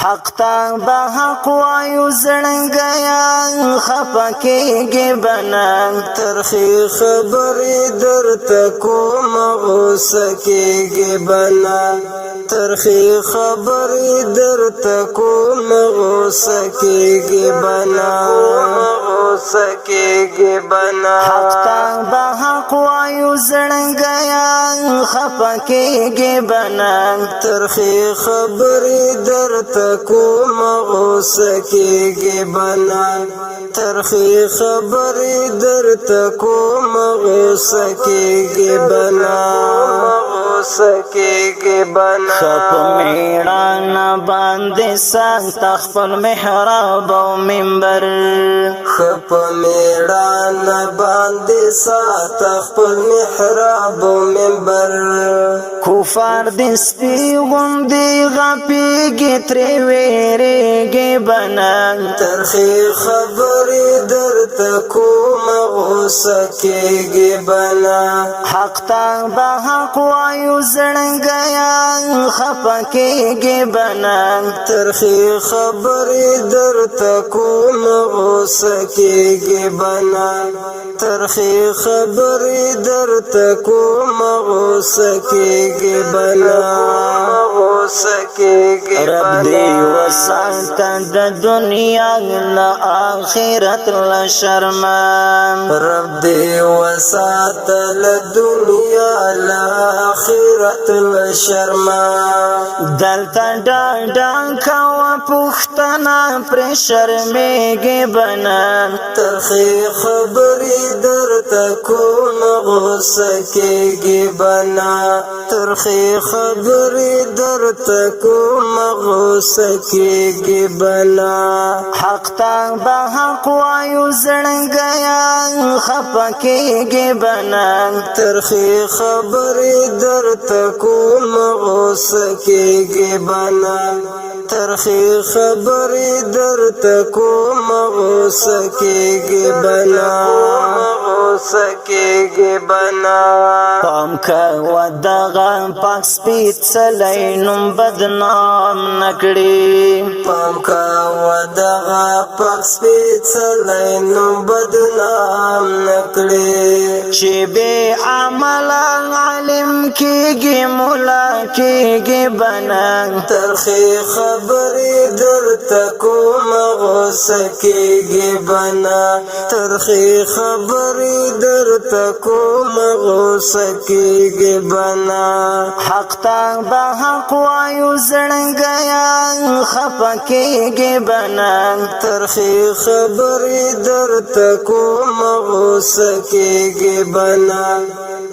حق ته به حق وایو زړنګیا، خفه کېږي به نه. ترخې خبرې درته کوم، غوسه کېږي به نه. ترخې خبرې درته کوم، غوسه کېږي به نه، غوسه کېږي به نه. حق ته به حق وایو زړنګیا، خفه کېږي به نه. ترخې خبرې درته کوم، غوسه کېږي به نه. ترخې خبرې درته کوم، غوسه کېږي به نه، غوسه کېږي به نه. خپ میړانه باندې سات خپل محراب او منبر. خپ میړانه باندې سات خپل محراب او منبر. کفار د سپي غوندې غپېږي، ترې وېرېږي به نه. ترخې خبرې درته کوم، غوسه کېږي به نه. حق ته به حق وایو زړنګیا، خفه کېږي به نه. ترخې خبرې درته کوم، غوسه کېږي به نه. ترخې خبرې درته کوم، غوسه کېږي به نه، غوسه کېږي. رب دې وساته د دنیا له آخرت له شرمه. رب دې وساته له دنیا له آخرت له شرمه. دلته ډاډه کوه پوښتنه، پرې شرمېږي به نه. ترخې خبرې درته کوم، غوسه کېږي به نه. ترخې خبرې درته کوم، غوسه کېږي به نه. حق ته به حق وایو زړنګیا، خفه کېږي به نه. ترخې خبرې درته کوم، غوسه کېږي به نه. ترخې خبرې درته کوم، غوسه کېږي به نه، غوسه کېږي به نه. پام کوه دغه پاک سپېڅلی نوم بدنام نه کړي. پام کوه دغه پاک سپېڅلی نوم بدنام نه کړي. چې بې عمله عالم کېږي، مولا کېږي به نه. ترخې خبرې درته کوم، غوسه کېږي به نه. ترخې خبرې درته کوم، غوسه کېږي به نه. حق ته به حق وایو زړنګیا، خفه کېږي به نه. ترخې خبرې درته کوم، غوسه کېږي به نه.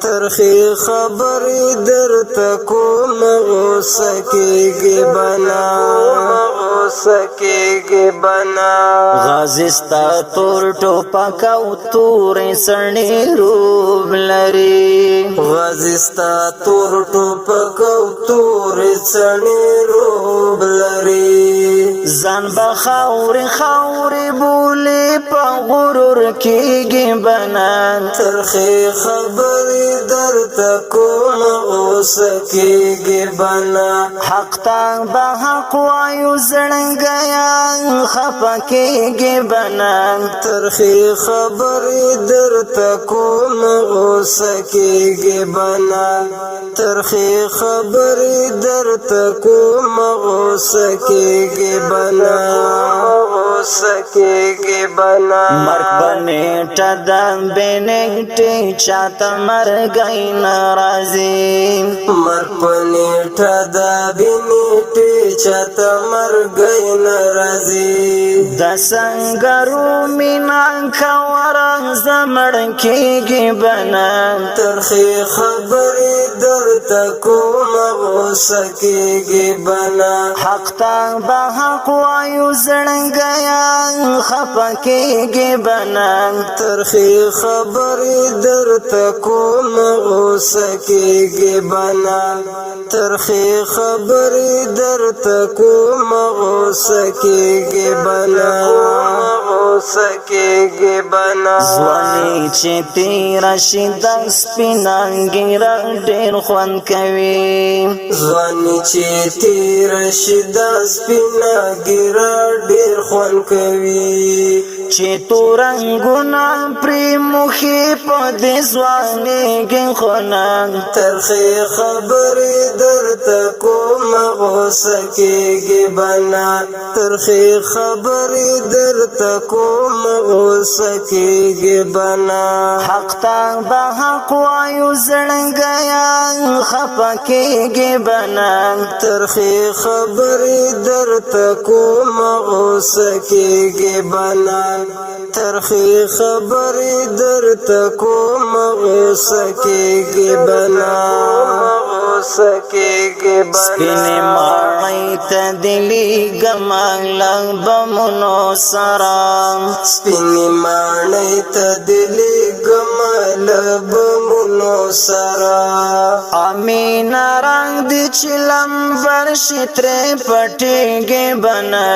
ترخې خبرې درته کوم، غوسه کېږي به نه، غوسه کېږي به نه. غازي ستا تور ټوپک او تورې څڼې روب لري. غازي ستا تور ټوپک او تورې څڼې روب لري. ځان به خاورې خاورې بولي، په غرور کېږي به نه. ترخې خبرې درته کوم، غوسه کېږي به نه. حق ته به حق وایو زړنګیا، خفه کېږي به نه. ترخې خبرې درته کوم، غوسه کېږي به نه. ترخې خبرې درته کوم، غوسه کېږي به نه، غوسه کېږي به نه. مرګ په نېټه د بې نېټې چاته مرګی نه راځي. مرګ په نېټه د بې نېټې چاته مرګی نه راځي. د سنګرو مینا کوه راځه، مړ کېږي به نه. ترخې خبرې درته کوم، غوسه کېږي به نه. حق ته به حق وایو زړنګیا، خفه کېږي به نه. ترخې خبرې درته کوم، غوسه کېږي به نه. ترخې خبرې درته کوم، غوسه کېږي به نه، غوسه کېږي بنا. ځواني چې تېره شي د سپینه ږیره ډېر خوند کوي. ځواني چې تېره شي د سپینه ږیره ډېر خوند کوي. چې تورنګونه پرې موښي په دې ځوانېږي خو نه. ترخې خبرې درته کوم، غوسه کېږي بنا. ترخې خبرې درته کوم، غوسه کېږي بنا. حق ته به حق وایو زړګیا، خفه کېږي بنا. ترخې خبرې درته کوم، غوسه کېږي بنا. ترخې خبرې درته کوم، غوسه کېږي بنا، غوسه کېږي بنا. سپینې ماڼۍ ته دې لیږمه له بمونو سره. سپینې ماڼۍ ته دې لیږمه له بمونو سره. امینه رنګ دې چې لمبر شي ترې پټېږي به نه.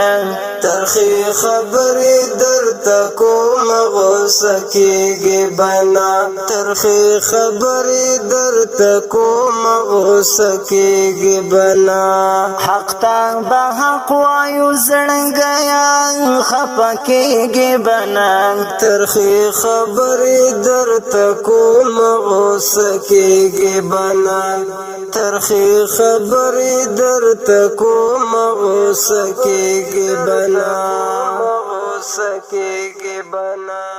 ترخې خبرې درته کوم، غوسه کېږي بنا. ترخې خبرې درته کوم، غوسه کېږي بنا. حق ته به حق وایو زړګیا، خفه کېږي به نه. ترخې خبرې درته کوم، غوسه کېږي بنا. ترخې خبرې درته کوم، غوسه کېږي بنا، غوسه کېږي بنا.